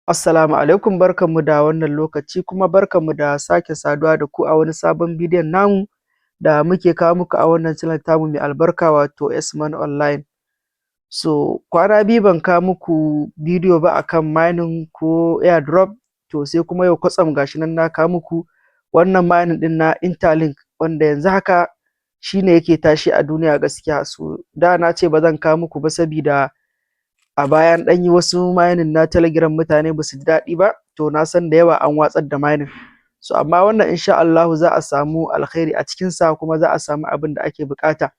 Assalamu alaikum, barkanmu da wannan lokaci, kuma barkanmu da sake saduwa da ku a wani sabon bidiyon namu da muke kawo muku a wannan channel tamu mai albarka, wato S-Money Online. So kwana 2 ban kawo muku bidiyo ba akan mining ko airdrop, to sai kuma yau kwatsam gashi nan na kawo muku wannan mining ɗin na Interlink, wanda yanzu haka shi ne yake tashe a duniya gaskiya. So da na ce ba zan kawo muku ba sabida a baya an ɗan yi wasu mining na Telegram, mutane ba su ji daɗi ba, to na san da yawa an watsar da mining. So amma wannan insha Allahu za a samu alkhairi a cikinsa, kuma za a samu abin da ake buƙata,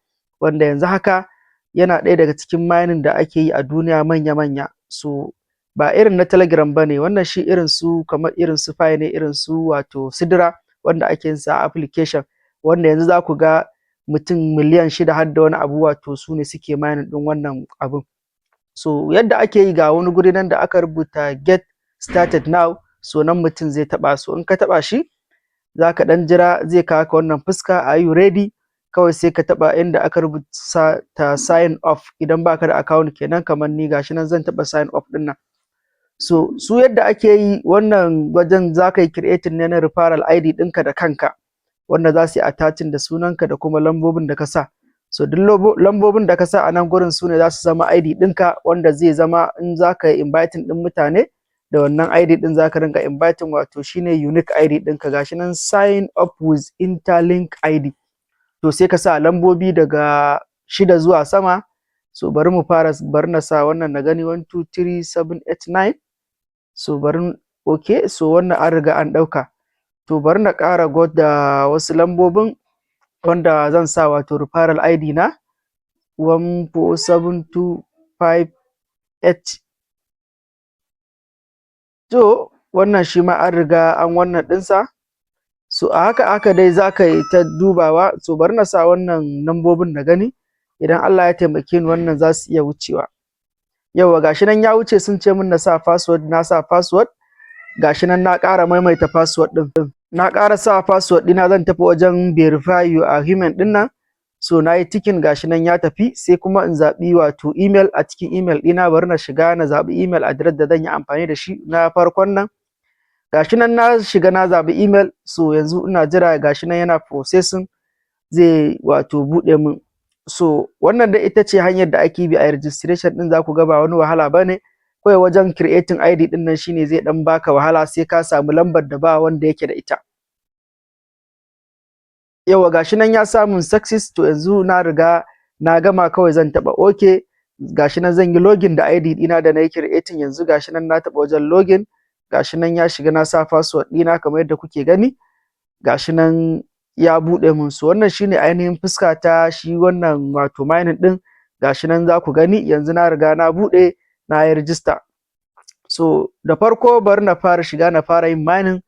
wanda yanzu haka yana ɗaya daga cikin mining da ake yi a duniya manya-manya. So ba irin na Telegram ba ne wannan, shi irin su kamar irin su Pi ne, irin su wato Sidra, wanda ake yin sa a application, wanda yanzu za ku ga mutum miliyan 6 har da wani abu, wato su ne suke mining ɗin wannan abun. So yadda ake yi, ga wani guri nan da aka rubuta "Get started now", so nan mutum zai taɓa. So in ka taɓa shi, za ka ɗan jira, zai kawo ka wannan fuska, "Are you ready?" Kawai sai ka taɓa inda aka rubuta ta "Sign up", idan baka da account kenan kamar ni. Gashi nan zan taɓa "Sign up" ɗin nan. So su yadda ake yi, wannan wajen za ka yi creating ne na referral ID ɗinka da kanka, wanda za su yi attaching da sunanka da kuma lambobin da ka sa. So duk lambobin da ka sa a nan gurin su ne za su zama ID ɗinka, wanda zai zama in za ka yi inviting ɗin mutane, da wannan ID ɗin za ka rinƙa inviting, wato shine unique ID ɗinka. Gashi nan "Sign up with Interlink ID". To sai ka sa lambobi daga 6 zuwa sama. So bari mu fara, bari na sa wannan na gani, 1 2 3 7 8 9. So bari, okay, so wannan an riga an ɗauka. To bari na ƙara gwada wasu lambobin wanda zan sa, wato referral ID na 14725H. To wannan shi ma an riga an wannan ɗinsa. So a haka haka dai za ka yi ta dubawa. So bari na sa wannan lambobin na gani, idan Allah ya taimake ni wannan za su iya wucewa. Yawwa, gashi nan ya wuce. Sun ce min na sa password, na sa password. Gashi nan na ƙara maimaita password ɗin. Na ƙara sa password ɗina. Zan tafi wajen "Verify you are human" ɗin nan. So na yi ticking, gashi nan ya tafi. Sai kuma in zaɓi wato email a cikin email ɗina. Bari na shiga na zaɓi email address da zan yi amfani da shi na farkon nan. Gashi nan na shiga na zaɓi email. So yanzu ina jira, gashi nan yana processing, zai wato buɗe min. So wannan dai ita ce hanyar da ake bi a registration ɗin. Za ku ga ba wani wahala ba ne. Kawai wajen creating ID ɗin nan shine zai ɗan baka wahala, sai ka samu lambar da ba wanda yake da ita. Yawwa, gashi nan ya samun success. To yanzu na riga na gama, kawai zan taɓa okay. Gashi nan zan yi login da ID ɗina da na yi creating yanzu. Gashi nan na taɓa wajen login, gashi nan ya shiga. Na sa password ɗina kamar yadda kuke gani, gashi nan ya buɗe mun. So wannan shine ainihin fuska ta shi wannan wato mining ɗin. Gashi nan za ku gani, yanzu na riga na buɗe, na yi register. So da farko bari na fara shiga na fara yin mining,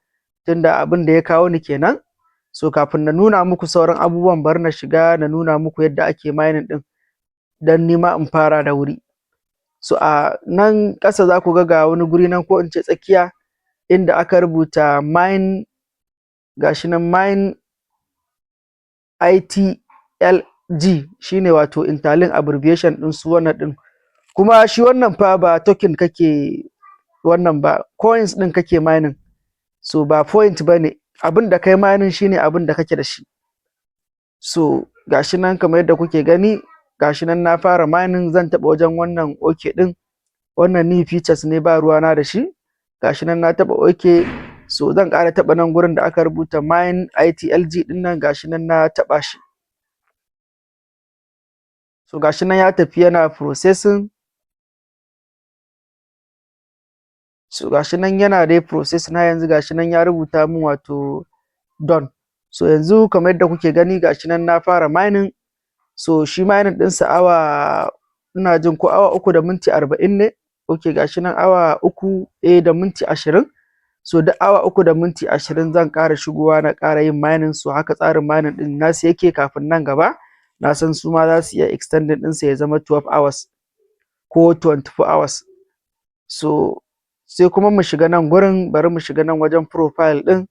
tunda abin da ya kawo ni kenan. So kafin na nuna muku sauran abubuwan, bari na shiga na nuna muku yadda ake mining ɗin, don ni ma in fara da wuri. So a nan ƙasa za ku ga ga wani guri nan, ko in ce tsakiya, inda aka rubuta "Mine". Gashi nan "Mine ITLG", shine wato Interlink abbreviation ɗin su wannan ɗin. Kuma shi wannan fa ba token kake wannan ba, coins ɗin kake mining. So ba point ba ne, abin da kai mining shine abin da kake da shi. So gashi nan kamar yadda kuke gani, gashi nan na fara mining. Zan taɓa wajen wannan okay ɗin. Wannan new features ne, ba ruwana da shi. Gashi nan na taɓa okay. So zan ƙara taɓa nan gurin da aka rubuta "Mine ITLG" ɗin nan. Gashi nan na taɓa shi. So gashi nan ya tafi yana processing. So gashi nan yana dai processing har yanzu. Gashi nan ya rubuta min wato "Done". So yanzu kamar yadda kuke gani, gashi nan na fara mining. So shi mining ɗinsa awa, ina jin ko awa 3 da minti 40 ne. Okay, gashi nan awa 3 da minti 20. So duk awa 3 da minti 20 zan ƙara shigowa na ƙara yin mining. So haka tsarin mining ɗin nasu yake. Kafin nan gaba na san su ma za su iya extending ɗinsa ya zama 12 hours ko 24 hours. So sai kuma mu shiga nan gurin, bari mu shiga nan wajen profile ɗin.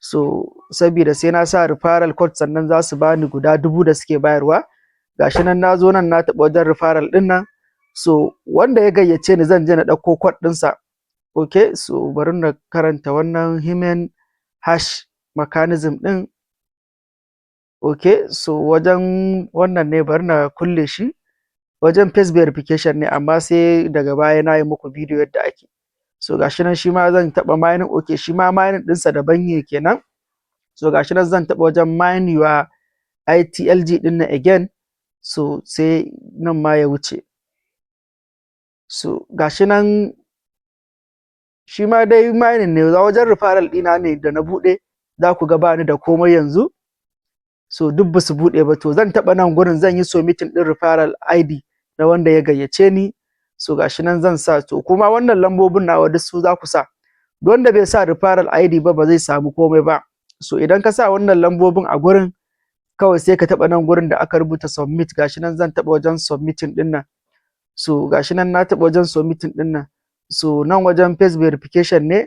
So sabida sai na sa referral code sannan za su bani guda 1000 da suke bayarwa. Gashi nan na zo nan na taɓa wajen referral ɗin nan. So wanda ya gayyace ni, zan je na ɗauko code ɗinsa. Okay, so bari na karanta wannan human hash mechanism ɗin. Okay, so wajen wannan ne, bari na kulle shi. Wajen face verification ne, amma sai daga baya na yi muku bidiyo yadda ake. So gashi nan, shi ma zan taɓa mining. Okay, shi ma mining ɗinsa daban ne kenan. So gashi nan, zan taɓa wajen mine your ITLG ɗin nan again. So sai nan ma ya wuce. So gashi nan, shi ma dai mining ne, wajen referral ɗina ne da na buɗe. Za ku ga bani da komai yanzu, so duk ba su buɗe ba. To zan taɓa nan gurin, zan yi submitting ɗin referral ID na wanda ya gayyace ni. So gashi nan zan sa. To kuma wannan lambobin nawa duk su za ku sa. Duk wanda bai sa referral ID ba, ba zai samu komai ba. So idan ka sa wannan lambobin a gurin, kawai sai ka taɓa nan gurin da aka rubuta submit. Gashi nan, zan taɓa wajen submitting ɗin nan. So gashi nan, na taɓa wajen submitting ɗin nan. So nan wajen face verification ne.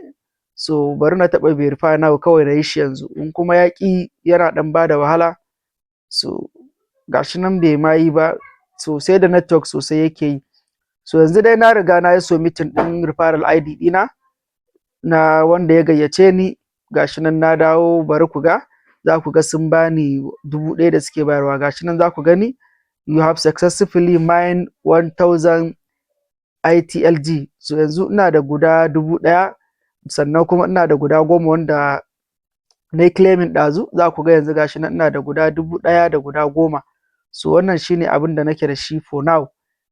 So bari na taɓa verify now kawai na yi shi yanzu. In kuma ya ƙi, yana ɗan bada wahala. So gashi nan, bai ma yi ba. So sai da network sosai yake yi. So yanzu dai na riga na yi submitting ɗin referral ID ɗina na wanda ya gayyace ni. Gashi nan na dawo, bari ku ga. Za ku ga sun bani 1000 da suke bayarwa. Gashi nan, za ku gani, "You have successfully mined 1000 ITLG." So yanzu ina da guda 1000, sannan kuma ina da guda 10 wanda na yi claiming ɗazu. Za ku ga yanzu gashi nan, ina da guda 1000 da guda 10. So wannan shine abin da nake da shi for now,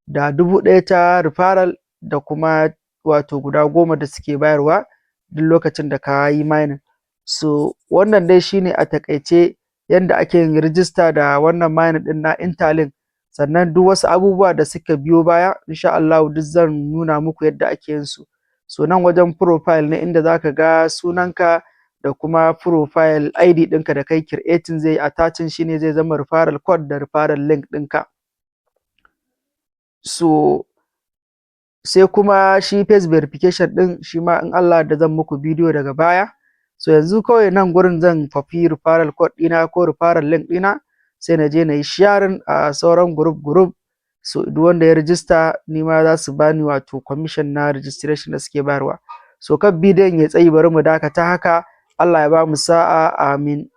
da 1000 ta referral da kuma wato guda 10 da suke bayarwa duk lokacin da ka yi mining. So wannan dai shine a taƙaice yanda ake yin rijista da wannan mining ɗin na Interlink. Sannan duk wasu abubuwa da suka biyo baya, insha Allahu, duk zan nuna muku yadda ake yin su. So nan wajen profile ne, inda zaka ga sunanka da kuma profile ID ɗinka da kai creating, zai attaching, shine zai zama referral code da referral link ɗinka. So sai kuma shi face verification ɗin, shi ma in Allah da zan muku bidiyo daga baya. So yanzu kawai nan gurin zan kwafi referral code ɗina ko referral link ɗina, sai na je na yi sharing a sauran group group. So duk wanda ya rijista, ni ma za su bani wato commission na registration da suke bayarwa. So kar bidiyon ya tsayi, bari mu dakata haka. Allah ya ba mu sa'a, amin.